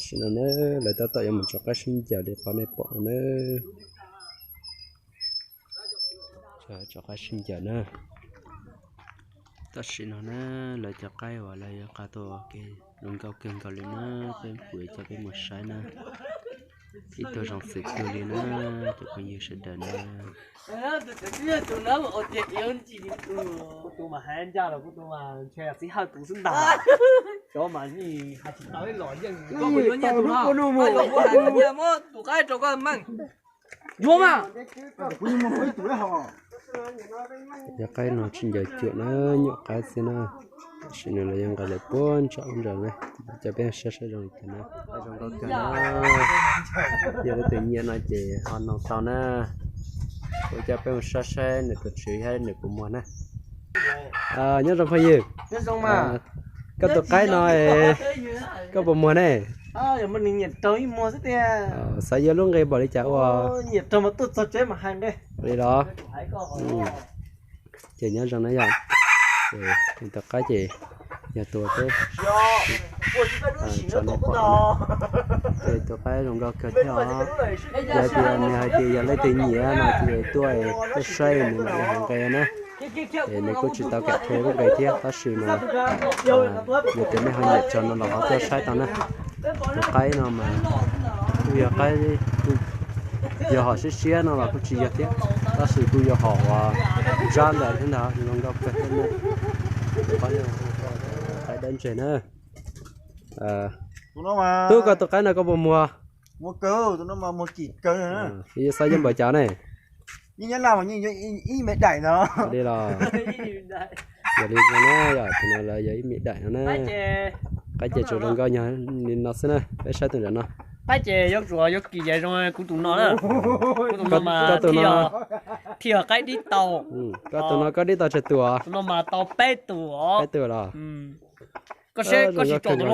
Tam sim no na, lawv tab tom yuav mus tso qaib sib ncaws li qhov nej pom no na. Tso qaib sib ncaws na. Tam sim no na, lawv cov qaib uas lawv yuav nqa tuaj ua ke zoo nkauj kawg nkaus li na, peb kuv coj peb mus saib na. Ib tug zoo xwm kawg li na, cov phooj ywg sawv daws na. Yuav mas. Cov qaib no tsis ncaws cuam na, nyuam qaib xwb na. Tam sim no lawv yuav nqa lawv puag nram ub nrad na, coj peb saib saib zoo li cas na. Zoo nkauj kawg na. Yog leej twg nyiam no ces ho noog tau na. Kuv coj peb mus saib saib nws tus tswv thiab nws puas muag na. Nyob zoo phooj ywg. Koj tus qaib no koj puas muag ne? Xav yuav lub nqe npaum li cas ua? Li los. Ces nyob zoo na yom. Tus qaib ces yog tus peb tso nej pom no. Ces tus qaib zoo nkauj kawg thiab os. Yog tias nws hais tias yog leej twg nyiam no ces tuaj tuaj saib nws mam li hais nqe na. Es nws kuj tsis tau kam qhia lub nqe thiab tab sis mas yog tias nej ho nyiam tso no los ho tuaj saib tau na. Tus qaib no mas kuj yog qaib, yog hom siab siab no los kuj tsis yog thiab, tab sis kuj yog hom uas ntsab ntawm thiab ntag, zoo nkauj kawg thiab na. Qaib dawb ntseg na. Tub, koj tus qaib no koj puas muag? Xav yuav npaum cas ne? Li los, yog li no na, yog tus no lawv yog ib me daim no na. Qaib ces tsuas zoo nkauj nyog li no xwb na, peb saib tus nram no. Qaib ces yuav tsum yuav kim ces zoo kuv tus no na. Kuv tus no mas thiaj yog qaib dib tau. Koj tus no koj dib tau tsawg tus? Tus no mas tau peb tus. Peb tus los? Koj seb koj sim tsom tod,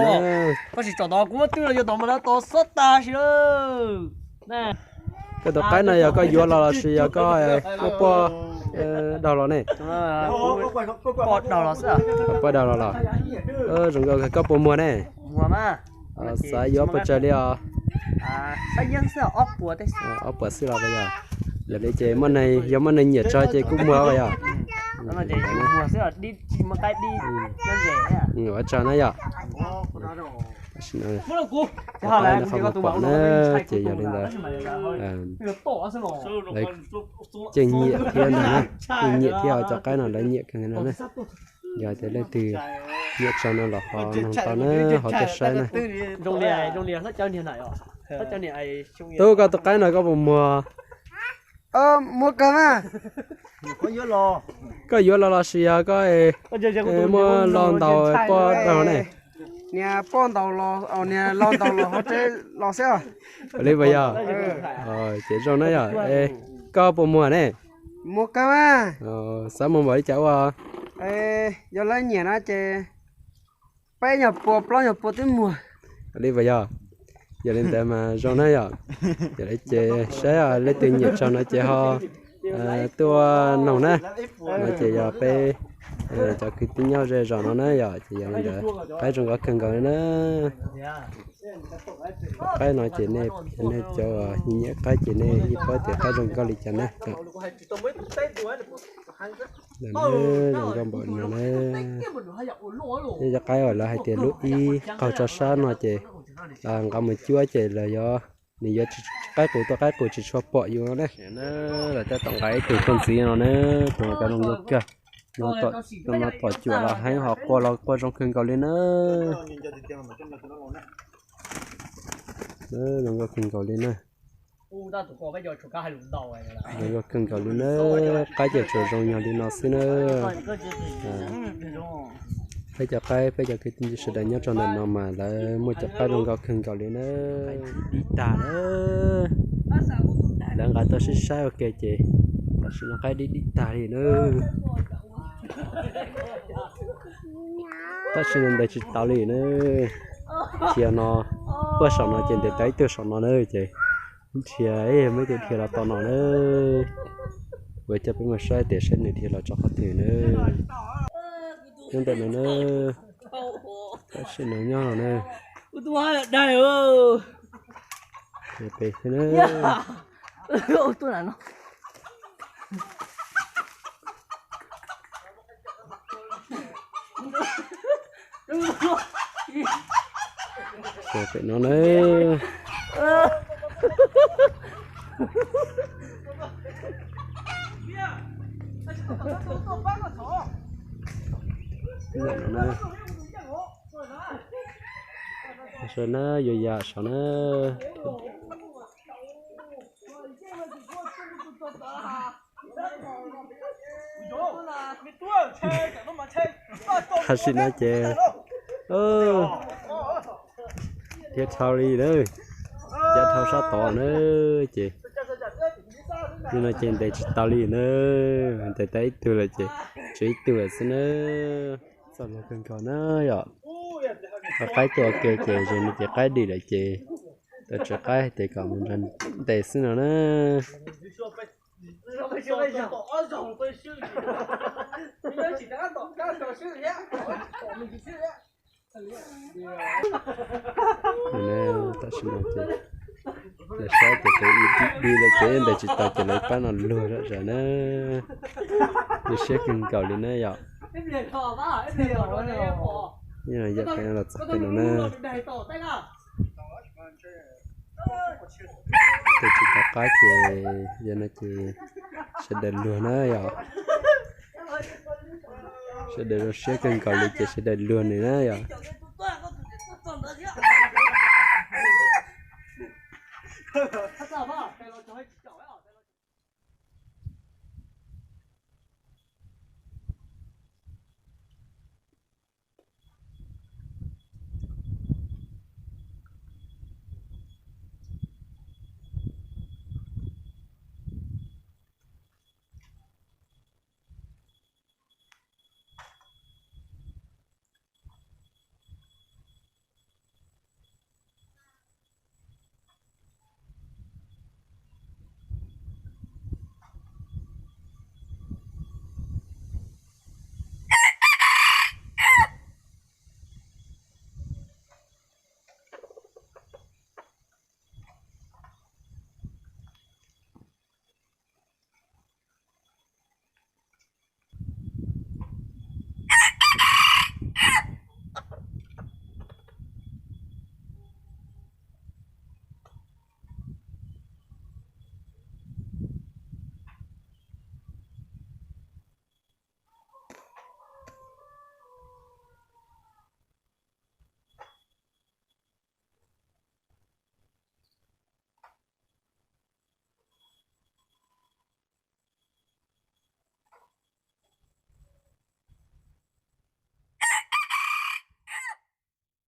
koj sim tsom tod, kuv muab twb los yog tod mas lawv tod xob tag si lawm. Koj tus qaib no yog koj yuav los los sis yog koj muab puag daug los ne? Puag daug los xwb. Puag daug los los? Zoo nkauj kawg, koj puas muag ne? Xav yuav puas tsawg li os? Ob puas xwb los yog? Yog li ces yog muaj neeg nyiam tso ces kuj muag os yog? Ua tsaug na yog. Tus qaib no qhov kuv pom na, ces yog li ntawd, lawv cem nyiam thiab ntag na, cem nyiam thiab os, cov qaib no lawv nyiam kawg no na. Yog tias leej twg nyiam tso no los ho noog tau na, ho tuaj saib na. Tub, koj tus qaib no koj puas muag? Muag kawg mas. Koj yuav los los sis yog koj muab lo ntaus puag daug ne? Niag puag ntaus los, niag lo ntaus los hauv tsev los xwb. Li puas yog? Ces zoo na yog. Koj puas muag ne? Muag kawg mas. Xav muag npaum li cas ua? Yog lawv nyiam no ces peb nyuag puas plaub nyuag puas twb muag. Li puas yog? Yog li ntawd mas zoo na yom. Yog li ces saib leej twg nyiam tso no ces ho tuaj noog na. No ces yog peb cov kwv tij nyob ze zos no na yom, ces yog li ntawd qaib zoo nkauj kawg nkaus li na. Qaib no ces nej cov nyiam qaib ces nej yeej paub tias qaib zoo nkauj li cas na. Zoo nkauj npaum no na. Cov qaib uas lawv hais tias lub ib qaug tso sab no ces nqa mus cuab ces lawv yuav, nws yuav qaib qus tuaj qaib qus tsis tshua pom yus no ne. Lawv tab tom nqa ib tug tuaj ntxiv no na, tus no zoo nkauj kawg. No pom cuam los heev, ho qua los qua zoo kawg nkaus li na. Zoo nkauj kawg nkaus li na. Zoo nkauj kawg nkaus li na. Qaib ces tsuas zoo nyog li no xwb na. Peb cov qaib, peb cov kwv tij sawv daws nyob rau ntawm no mas lawv muaj cov qaib zoo nkauj kawg nkaus li na. Dib tag na. Lawv nqa tuaj sib saib ua ke ces tam sim no qaib dib dib tag li na. Tab sis no ntes tsis tau li na. Dhia no, puag saum no ces ntes tau ib tug saum no na ces dhia, muaj ib tug dhia los tau no na. Kuv coj peb mus saib tias saib nws dhia los txog qhov twg na. Nyob ntawm no na, tab sis no nyob no na. Ua tus hais daig. Pem xwb na. Ua tus na no. Pem no na. Sawv na, yuav yam saud na. Tam sim no ces thiab dhau li na, cab dhau sab tod na ces nim no ces ntes tsis tau li na, ntes tau ib tug lawm ces tshuav ib tug lawm xwb na. Txom nyem kawg nkaus na yom. Rov qab tuaj ua ke ces ze no ces qaib dim lawm ces tau tsev qaib hais tias kom mus nrog ntes xwb no na. Tam sim no ces lawv saib ces tus ib dim lawm ces ntes tsis tau ces lawv pab no luag zom zaws na. Zoo siab kawg nkaus li na yom. Yam peb los txog pem no na. Tes tsis tau qab ces yog no ces sawv daws luag na yom. Sawv daws zoo siab kawg nkaus li ces sawv daws luag nws na yom.